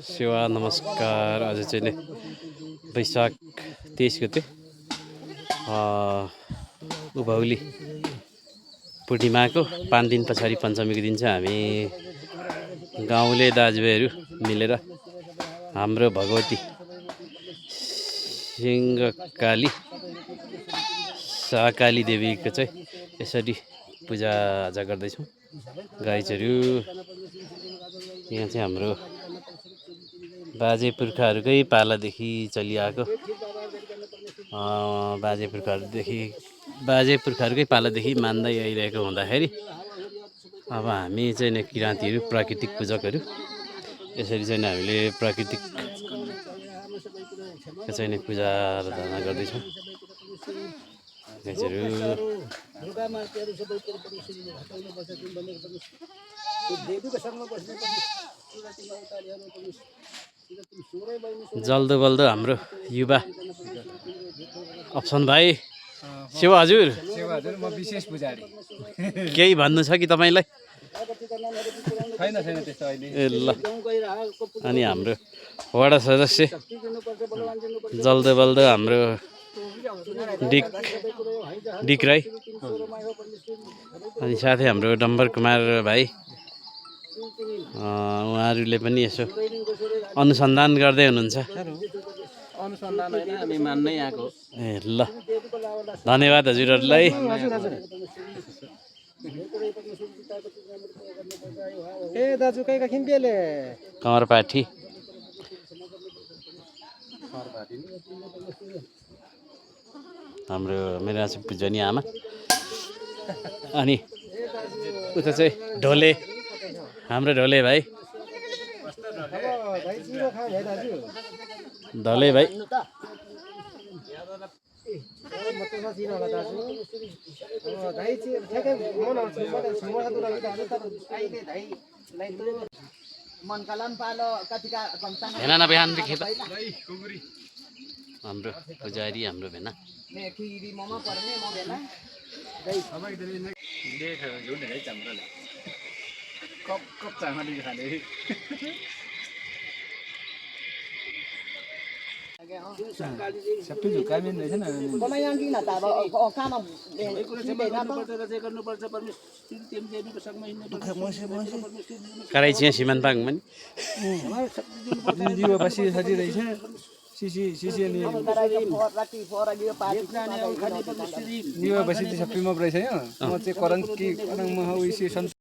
सेवा नमस्कार। आज चाहिँ नि वैशाख 23 गते उभौली पूर्णिमाको 5 दिन पछाडि पञ्चमीको दिन चाहिँ हामी गाउँले दाजुभाइहरू मिलेर हाम्रो भगवती सिंहकाली शाहकाली देवीको चाहिँ यसरी पूजाआजा गर्दैछौँ। गाईचहरू यहाँ चाहिँ हाम्रो बाजे पुर्खाहरूकै पालादेखि चलिआएको बाजे पुर्खाहरूकै पालादेखि मान्दै आइरहेको हुँदाखेरि अब हामी चाहिँ नि किराँतीहरू प्राकृतिक पूजकहरू यसरी चाहिँ हामीले प्राकृतिक चाहिँ नि पूजा आराधना गर्दैछौँ। जल्दो बल्दो हाम्रो युवा अप्सन भाइ सेवा हजुर म विशेष पुजारी केही भन्नु छ कि तपाईँलाई? छैन त्यस्तो अहिले। ए ल, अनि हाम्रो वडा सदस्य जल्दो बल्दो हाम्रो डिक राई अनि साथै हाम्रो डम्बर कुमार भाइ, उहाँहरूले पनि यसो अनुसन्धान गर्दै हुनुहुन्छ। अनुसन्धान होइन, हामी मान्नै आएको। ए ल, धन्यवाद हजुरहरूलाई। ए दाजु कहीँ खिम्पिएले कमरपाठी हाम्रो मेरो आज पूजनीय आमा, अनि उता चाहिँ ढोले हाम्रो ढोले भाइ, ढोले भाइ हाम्रो पुजारी हाम्रो भेना सबै झुकामी रहेछ न। कराई चिया सिमान पाङ पनि जीव बसी सजिरहेछ। सिसी अनि जीव बसी सबैमा रहेछ। म चाहिँ करङ कि करङ म